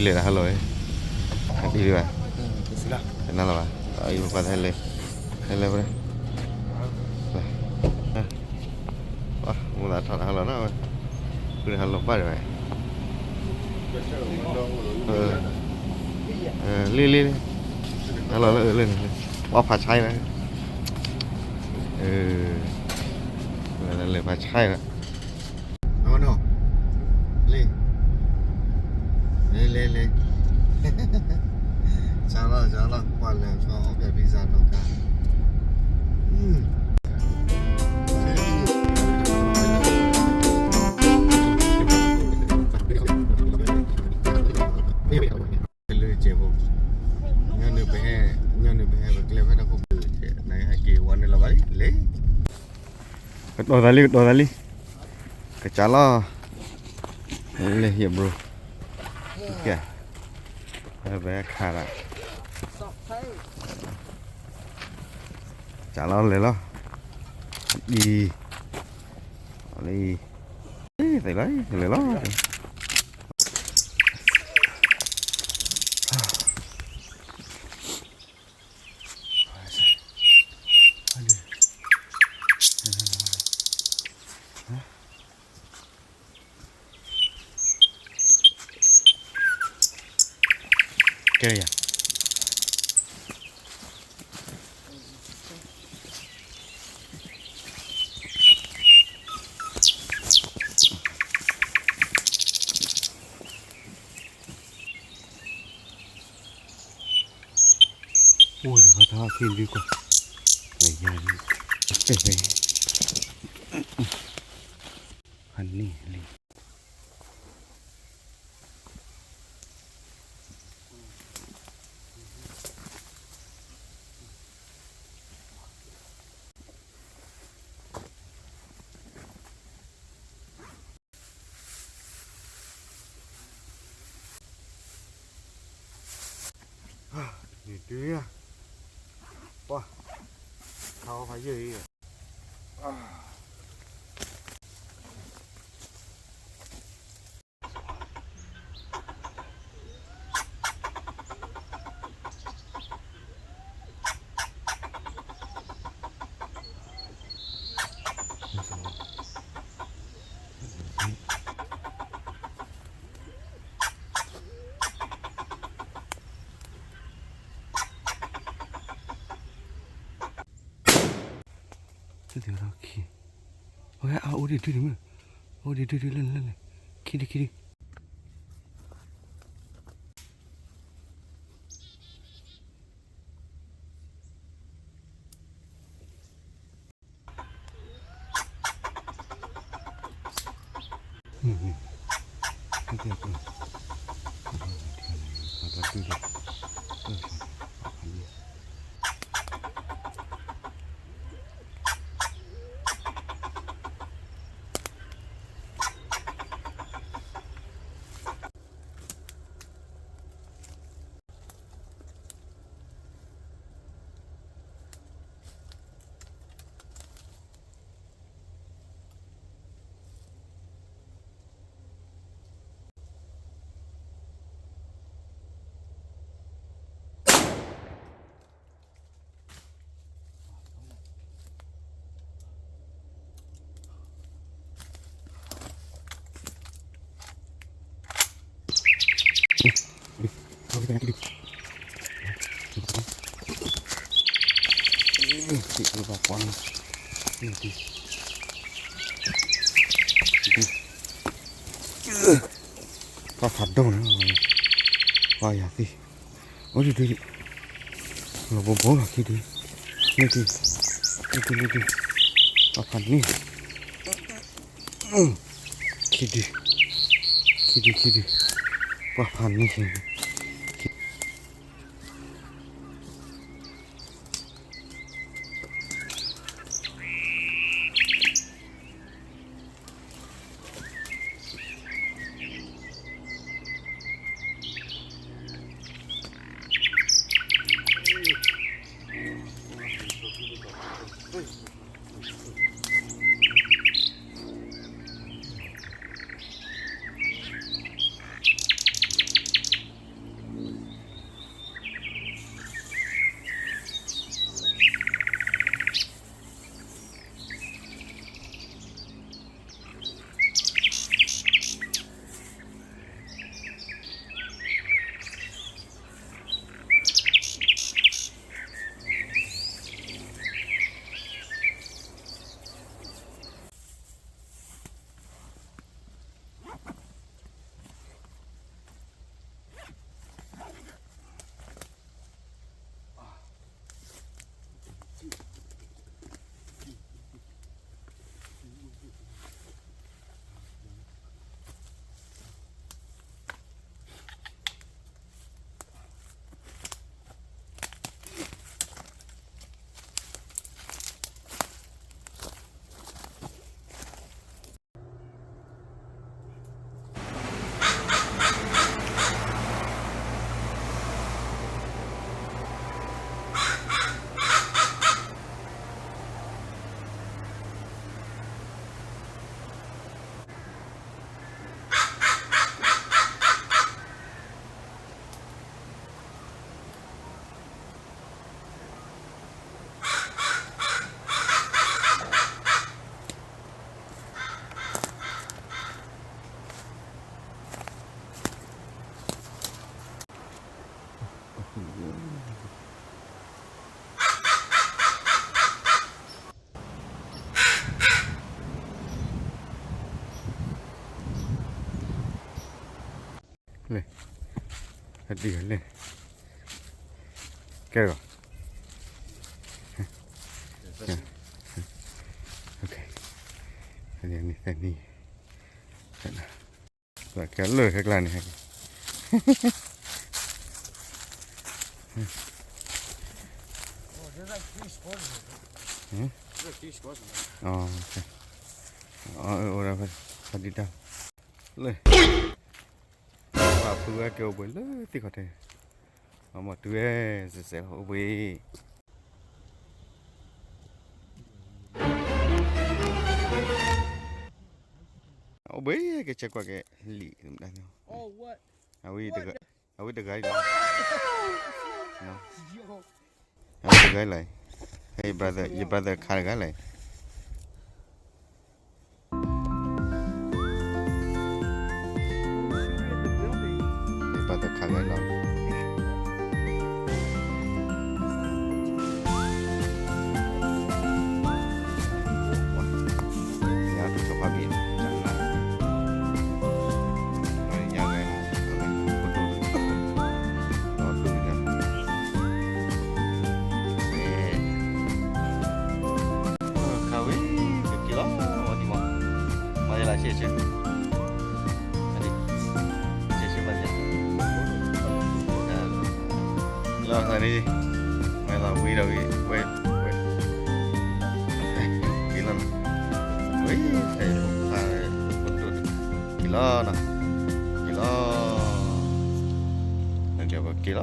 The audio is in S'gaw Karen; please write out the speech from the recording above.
ဟဲလီၤ, ဟဲလီၤ, တနၤလီၤဘၣ်, အံၤပှၤဟဲလဲၤ, ဟဲလဲၤ, မူသးထီၣ်တဟးလီၤနီၤ, ဃုတဟးလီၤဘၣ်ဒံးဘၣ်, လံလံလံ, ဟဲလီၤလၢလၢန့ၣ်, ပှၤဖးဆါလီၤ, လဲၤဖးဆါလီၤ. လံ, လံလံလံ, စးလီၤ စးလီၤ ပှၤလဲၤဆီအီၣ်ပျဲၢ် pizza နီၢ်ကါ, လၢကဲးဖိ, ညီနုၢ်ပဟဲ, ညီနုၢ်ပဟဲပကျဲဖဲတၢ်ခိၣ်ပူၤ, နဟဲက့ၤဝဲန့ၣ်လီၤဘၣ်လံ, လံ, ကတီၤသးလံ ကတီၤသးလံ, ကစးလီၤ, လံဟံၣ်ဘြိ, ကဲ, ပဟဲခးဒၣ်, ကစးလီၤလဲၤလီၤ, အံၤ, လံ, သ့လီၤ လဲၤလီၤ. ကဲယၤ အိၣ်ဒံးဘၣ်တၢ်ဟီၣ်ခံဒုကီၢ်, ဝဲယၤ, ဖဲဖဲ, ဖးန့ၢ်လံ. ဒုဒု, ပှၤ, ခးအီၤဖးယံာ်အံၤ. အဝဲအအိၣ်ဒံးဒုဒုမ့ၢ်, အိၣ်ဒံးဒုဒုလၢလၢလၢ, ခံဒုခံဒု. ပှၤဖးဒိၣ်န့ၣ်, ပှၤယၤသ့ၣ်, အိၣ်ဒံးဒုဒု, လီၤဘိဘိလီၤခံဒု, န့ၢ်ဒု, န့ၢ်ဒု, န့ၢ်ဒု, ပှၤဖးန့ၢ်, ခံဒု, ခံဒု, ခံဒု, ပှၤဖးန့ၢ်. လဲၣ်, အဒံးလဲၣ်, ကဲဂီၤ, ကဲနံၤ, ကဲလၢခဲကျါန့ၣ်, အိၣ်ဒၣ်ဖဲဒံတၢ်, လၢ ပှၤဖုဝဲကဲအိၣ်ဘှံးလၢသ့ၣ်ခီၣ်ထံး, အမ့ၢ်တုၤဝဲစဲးစဲးအိၣ်ဘှံး, အိၣ်ဘှံးကဲဆဲးကွၢ်ကဲလံာ်, အဝဲတဂၤအံၤလီၤ, အဝဲတဂၤအံၤလီၤ, ဟဲ brother, ယ brother ခးတဂၤလဲၣ်. Brother ခးဂၤလီၤ. ခးဝံၤ ကက့ၤလီၤ မၤဒံးမး, မၤဒံးလၢရှဲရှဲ, ရှဲရှဲမၤဒံး, လီၤသးန့ၣ်, မၤလီၤဝံၤဒီးဝံၤ, ဝဲ, ဝဲ, က့ၤလီၤ, ဝံၤ, ဖး, က့ၤလီၤနီၤ, က့ၤလီၤ, က့ၤလီၤ.